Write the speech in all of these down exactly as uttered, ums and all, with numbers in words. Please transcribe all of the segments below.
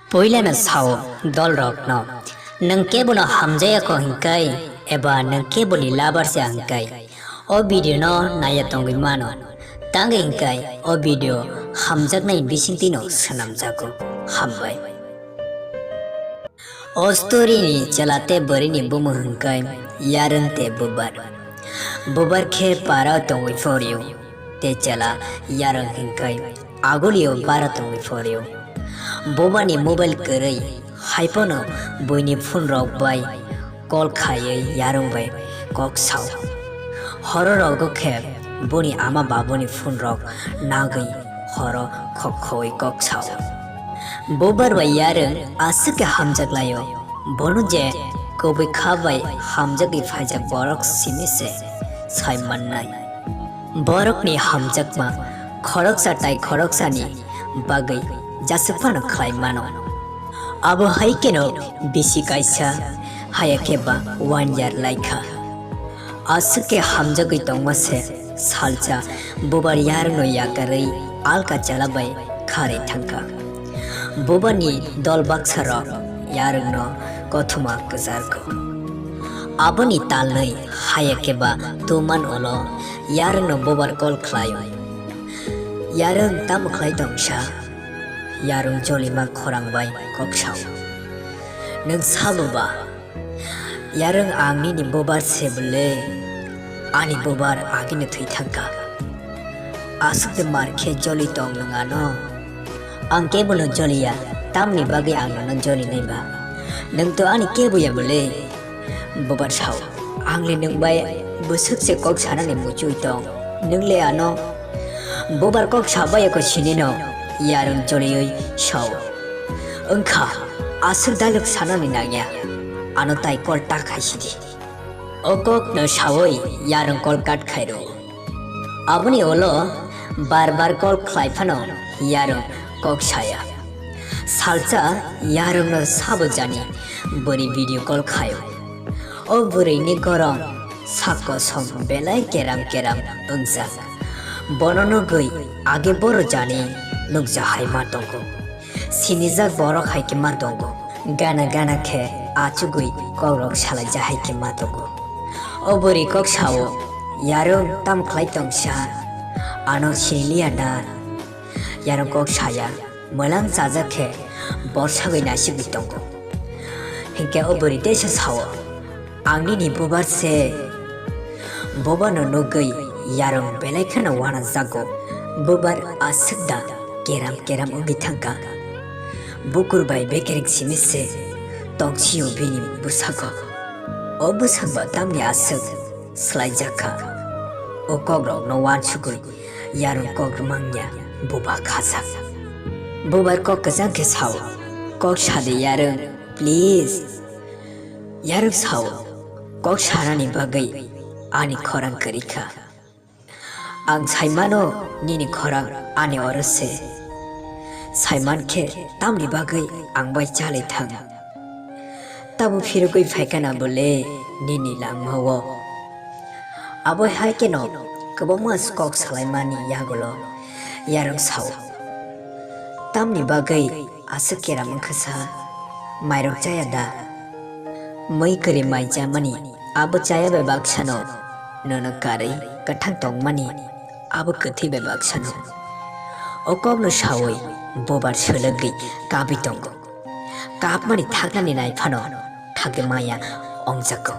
Puilano sao dolrokno, nwng kebono hamjaya kho hinkai eba nwng keboni lover se hinkai, o video no naiya tongwi mano. Tangwi hinkai o video hamjaknai bisingtwi no swnamjago. Hambai. O story ni chwla tei bwrwi ni bumung hinkai Yarwng tei Bubar. Bubar khe para tongwi phorio. Tei chwla Yarwng hinkai agulio bara tongwi phorio. Bubani mobile kwrwi, haiphano buini phone rok bai call khaiwi Yarwng bai kok sao. Horo rogo khe buni ama babuni phone rok nagwi horo khok khowi kok sao. Bubar bai Yarwng aswk khe hamjak laio. Bono je kubui kha bai hamjagwi phaijak borok simi se sai mannai. Borokni hamjakma khoroksa tai khoroksani bagwi jasuk phano khlai mano. Abo hai kheno bisi kaisa, haya khe ba one year lai kha. Aswk khe hamjagwi tongma se salsa Bubar Yarwngno yakarwi alka chwla bai kharwi thangkha. Bubani dol baksa rok Yarwngno kothoma kwchar kho. Aboni talnwi haya khe ba tuman ulo Yarwngno Bubar call khlaio. Yarwng tamo khlai tong sa? Yarwng jolima khorang bai kok sao. Nwng sabo ba? Yarwng ang nini Bubar se bwle, ani Bubar agini thwi thangkha. Aswk de mar khe joli tong nwng ano? Ang kebono joliya, tamni bagwi ang nono joli nai ba? Nwng to ani kebo ya bwle? Bubar sao, ang le nwng bai bwswk se kok sanani muchwi tong, nwng le ano? Bubar kok sabai kho sinino, Yarwng joliwi sao. Wngkha, aswk dialogue sanani nangya, ano tai call ta khai sidi. O kokno sawi Yarwng call cut khairo. Aboni ulo bar bar call khlai phano Yarwng kok saya. Salsa Yarwngno sabo jani bwrwi video call khaio. O bwrwini gorom sak kosom belai keram keram wngjak. Bono nugwi age boro jani nukja hai ma tongo. Sinijak borok hai khe ma tongo. Gana gana khe achugwi kokrok salaijak hai khe ma tongo. O bwrwi kok sao, Yarwng tamo khlai tong sa? Ano siniliya da? Yarwng kok saya, mwlang chajak khe borsagwi naisingwi tongo. Hinkhe o bwrwi teisa sao, ang nini Bubar se. Bubarno nugwi Yarwng belai kheno uanajago. Bubar aswk da keram keram wngwi thangkha. Bukur bai bekereng simi se tongsio bini bwsako. O bwsakbo tamni aswk swlaijakha. O kokrokno uansugwi Yarwng kok rwmangya buba khajak. Bubar kok kwchang khe sao, kok sadi Yarwng, please. Yarwng sao, kok sanani bagwi ani khorang kwrwi kha. Ang sai mano nini khorang ani oro se. Sai man khe tamni bagwi ang bai chalai thang? Tamo phirogwi phaikha na bole nini langmao. Abo hai kheno kwbangma kok salaimani yagulo Yarwng sao, tamni bagwi aswk keram wngkha sa? Mairok chaya da? Mui kwrwi mai chamani, abo chaya bai baksano nono karwi kwthang tongmani, abo kwthwi bai baksano. O kokno sawi Bubar swlwgwi kabwi tongo. Kapmani thaknani nai phano thakgwi maya ongjago.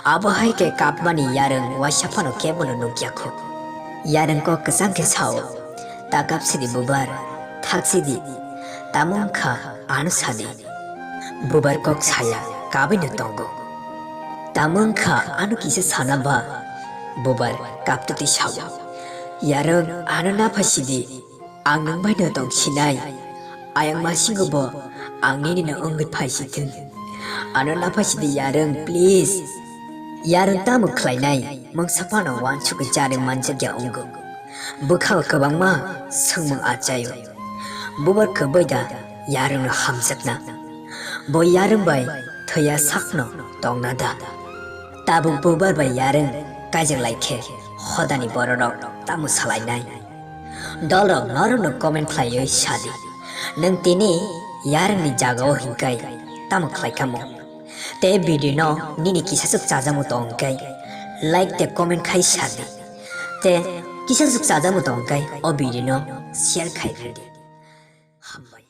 Abo hai khe kapmani Yarwng uaisa phano kebono nukya kho. Yarwng kok kwchang khe sao, ta kap sidi Bubar, thak sidi, tamo wngkha ano sadi. Bubar kok saya, kabwi no tongo. Tamo wngkha ano kisa sana ba? Bubar kaptwi sao, Yarwng ano naphai sidi. Ang nwng bai no tong sinai. Ayang masingo bo ang nini no wngwi phai si thung. Ano naphai sidi Yarwng, please. Yarwng tamo khlainai? Mungsa phano uansugwi charwi manjakya wngo. Bwkhao kwbangma swngmung achaio. Bubar kwbwi da Yarwng no hamjakna? Bo Yarwng bai thwiya sakno tongna da? Tabuk Bubar bai Yarwng kaijak lai khe hodani bororok tamo salainai? Dolrok norokno comment khlaiwi sadi. Nwng tini Yarwngni jagao hinkai tamo khlai kamo? Te video no nini kisaswk chajakmung tong khe like te comment khai sardi. Te kisaswk chajakmung tong khe o video no share khai rwdi. Hambai.